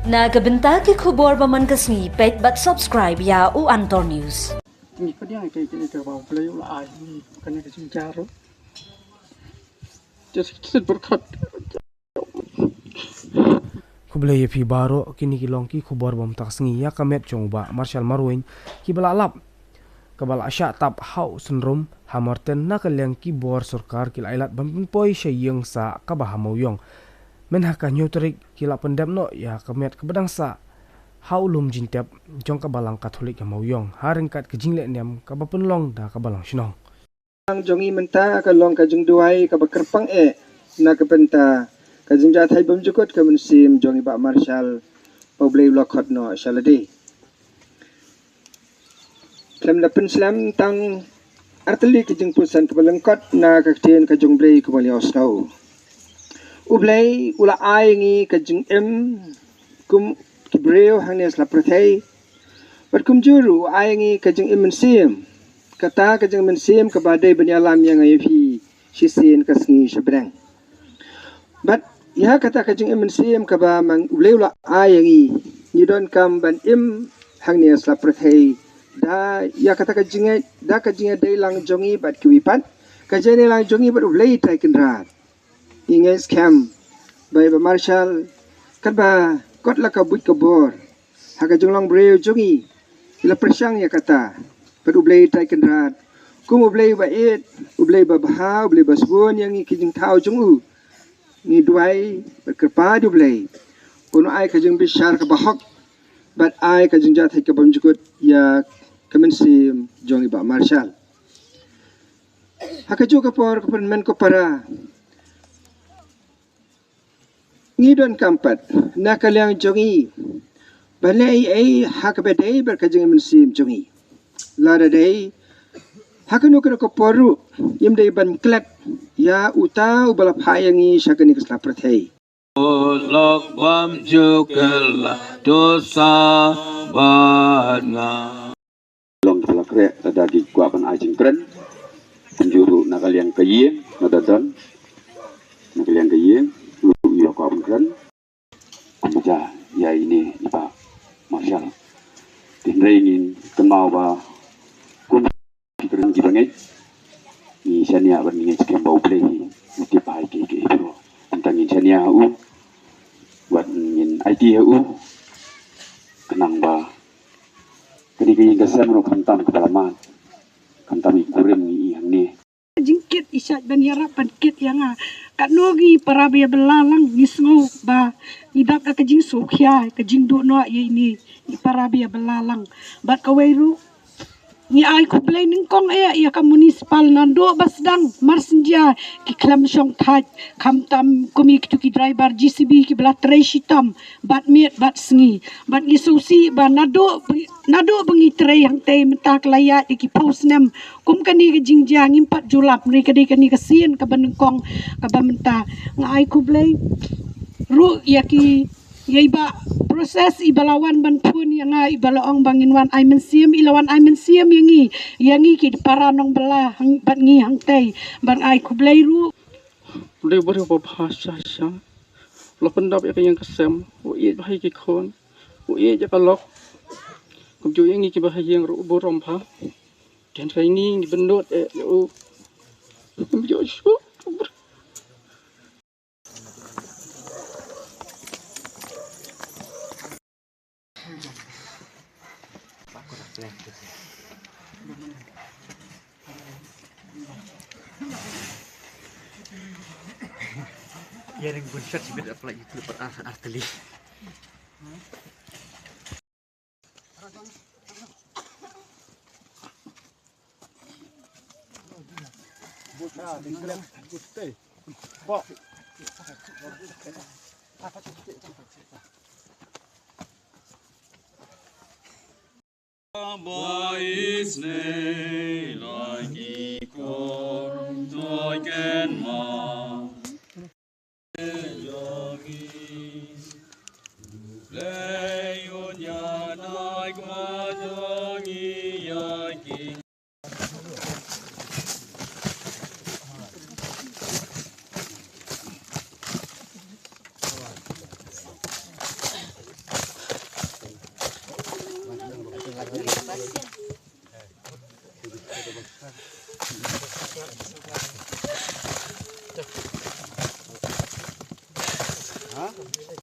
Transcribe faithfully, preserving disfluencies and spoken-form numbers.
Na ka bynta ki khubor ba man ka sngi, peit bad subscribe ïa u Antor News. Ngi pdiang ïa ka, ka, ka ba U Blei u la ai ngi kane ka jingjar ruh. Just sit berkat. Khublei ïa phi baroh, kine ki long ki khubor ba mynta ka sngi ïa ka met jong u Bah Marshal Marwein, kiba la lap. Kaba la shah tap ha u Synrum Hamilton na ka liang ki bor sorkar ki la ailad ban pynpoi sha ïing sah kaba ha Mawïong. Myn ha ka hynñiew tarik ki la pyndep noh ïa ka met kaba dang sah ha u lum jingtep jong ka Balang Katholik ha Mawïong, ha ryngkat ka jingleh niam kaba pynlong da ka Balang Shnong. Jong ngi mynta ka long ka jingduwai kaba kyrpang eh na ka bynta ka jingjahthait bymjukut ka mynsiem jong i Bah Marshal, ba U Blei u la khot noh sha lade. Khlem da pynslem, tang artylli ka jingpuson kaba lyngkot na ka ktien ka jong U Blei kumba la ïohsngew. U Blei u la ai ngi ka jingim kum ki briew hangne sla pyrthei. Bad kumjuh ruh u ai ngi ka jingim mynsiem. Kata ka jingim mynsiem kaba dei ban ïalam ïa nga ïa phi shisien ka sngi sha bneng. Bad ïa kata ka jingim mynsiem kaba ma U Blei u la ai ïa ngi, ngi donkam ban im hangne sla pyrthei da ïa kata ka jingïa, da ka jingïadei lang jong ngi bad kiwei pat, ka jingïadei lang jong ngi bad U Blei Trai Kynrad. Ngi ngeit skhem ba i Bah Marshal, katba kot la ka buit ka bor ha ka jinglong briew jong ngi, i la pyrshang ïa kata. Bad U Blei Trai Kynrad, kum U Blei ba ïeit, U Blei ba bha, U Blei ba sbun ïa ngi ki jingthaw jong u, ngi duwai bad kyrpad ïa U Blei un ai ka jingbishar kaba hok bad ai ka jingjahthait ka bymjukut ïa ka mynsiem jong i Bah Marshal. Ha kajuh ka por, ko pynmen ko para, ngi donkam pat na ka liang jong ngi ban leh ei ei ha kaba dei bad ka jingim mynsiem jong ngi. Lada dei ha kano kano ka por ruh, ngim dei ban klet ïa uta uba la phah ïa ngi sha kane ka sla pyrthei. Lok bam ju kylla dohsa bad nga. Long ki la khreh lada ki kwah ban ai jingkren. Kumjuh ruh na ka liang ka ïing, na da don na ka liang ka ïing ruh ïa kwah ban kren. Kumba ïa ine i Bah Marshal. Hynrei ngin kynmaw ba kum ki kren kiba ngeit, ngi shaniah bad ngi ngeit skhem ba U Blei hi u tip bha ïa kiei kiei baroh. Kumta ngin shaniah ha u bad ngin aiti ha u, khnang ba kane ka ïing ka sem ruh khamtam kaba la mad, khamtam i kurim ngi i hangne. Jingkit i shait ban ïarap ban kit ïa nga. Katno ngi para ba ïa bylla lang, ngi sngew ba ngi dap da ka jingsngewkhia, ka jingduh noh ïa ine i para ba ïa bylla lang. Bad kawei ruh, ngi ai khublei nyngkong eh ïa ka municipal, naduh ba sdang mar synjia ki khlem shong thait, khamtam kum ïa kitu ki driver J C B kiba la trei shitom bad miet bad sngi. Bad ngi sngewsih ba naduh, naduh ba ngi trei hangtei mynta ka la ïaid ïa ki phew snem kum kane ka jingjia ngim pat ju lap, hynrei ka dei kane ka sien kaba nyngkong kaba mynta. Nga ai khublei ruh ïa ki, ïa i Bah Process iba la wan ban phone ïa nga, iba la ong ba ngin wan ai mynsiem, i la wan ai mynsiem ïa ngi, ïa ngi ki para nongbylla hang, bad ngi hangtei. Bad nga ai khublei ruh. U dei u briew uba bha shisha shisha. U la pyndap ïa ka ïing ka sem, u ïeit bha ïa ki khun, u ïeit ïa ka lok. Kumjuh ïa ngi kiba ha ïing ruh u burom bha. Te hynrei ngi, ngi bynnud eh ïa u. Kumjuh shuh. Ïa ring bun shot sibit, apalagi tu pat ar, ar teli. Ba isynei la ki kor to ken ma. Ha?